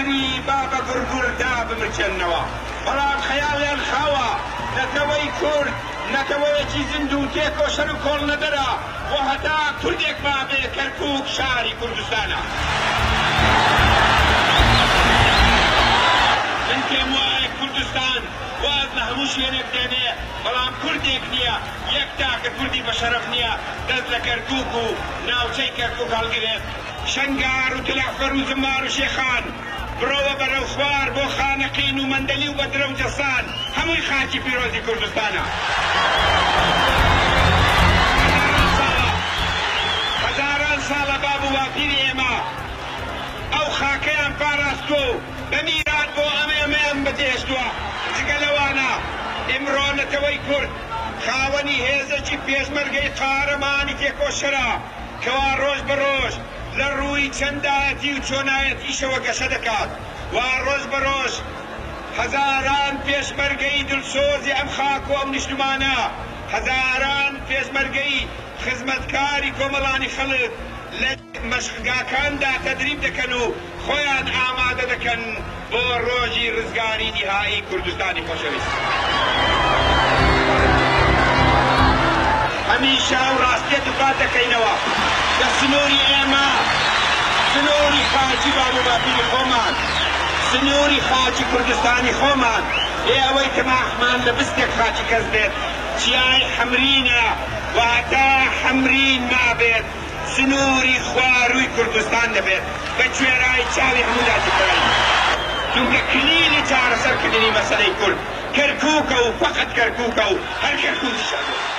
ئاگری بابە گوڕگوڕ دابمرکێننەوە، بەڵام خەیاڵیان خاوە، نەتەوەی کورد نەتەوەیەکی زیندوو و تێکۆشەر و کۆڵنەدەرە و هەتا کوردێک مابێ کەرکووک شاری کوردستانە. من پێم وایە کوردستان واز لە هەموو شوێنێک دێنێ، بەڵام کوردێک نییە، یەک تاکە کوردی بە شەرەف نییە دەست لە کەرکووک و ناوچەی کەرکووک هەڵگرێت. شەنگار و تلەعفەر و زمار و شێخان، بڕۆوە بەرەو خوار بۆ خانەقین و مەندەلی و بەدرە و جەسان، هەمووی خاکی پیرۆزی کوردستانە. هەزاران ساڵە، هەزاران ساڵە باب و باپیری ئێمە ئەو خاکەیان پاراستووە و بە میرات بۆ ئەم ئێمەیان بەجێهێشتووە. جگە لەوانە ئیمڕۆ نەتەوەی کورد خاوەنی هێزێکی پێشمەرگەی قارەمانی تێکۆشەرە کەوا ڕۆژ بە ڕۆژ لە ڕووی چەندایەتی و چۆنایەتیشەوە گەشە دەکات و ڕۆژ بە ڕۆژ هەزاران پێشمەرگەی دڵسۆزی ئەم خاک و ئەم نیشتمانە، هەزاران پێشمەرگەی خزمەتکاری کۆمەڵانی خەڵک لە مەشقگاکاندا تەدریب دەکەن و خۆیان ئامادە دەکەن بۆ ڕۆژی ڕزگاری نیهایی کوردستانی خۆشەویست. هەمیشە ئەو ڕاستیە دووپات دەکەینەوە کە سنووری ئێمە سنووری خاکی باب و باپیری خۆمان، سنووری خاکی کوردستانی خۆمان، بێ ئەوەی تەماحمان لە بستێک خاکی کەس بێت، چیای حەمرینە و هەتا حەمرین مابێت سنووری خوارووی کوردستان دەبێت بە کوێرایی چاوی هەموو داگیرکەرانی، چونکە کلیلی چارەسەرکردنی مەسەلەی کورد کەرکووکە و فەقەت کەرکووکە و هەر کەرکووکیش ئەبێت.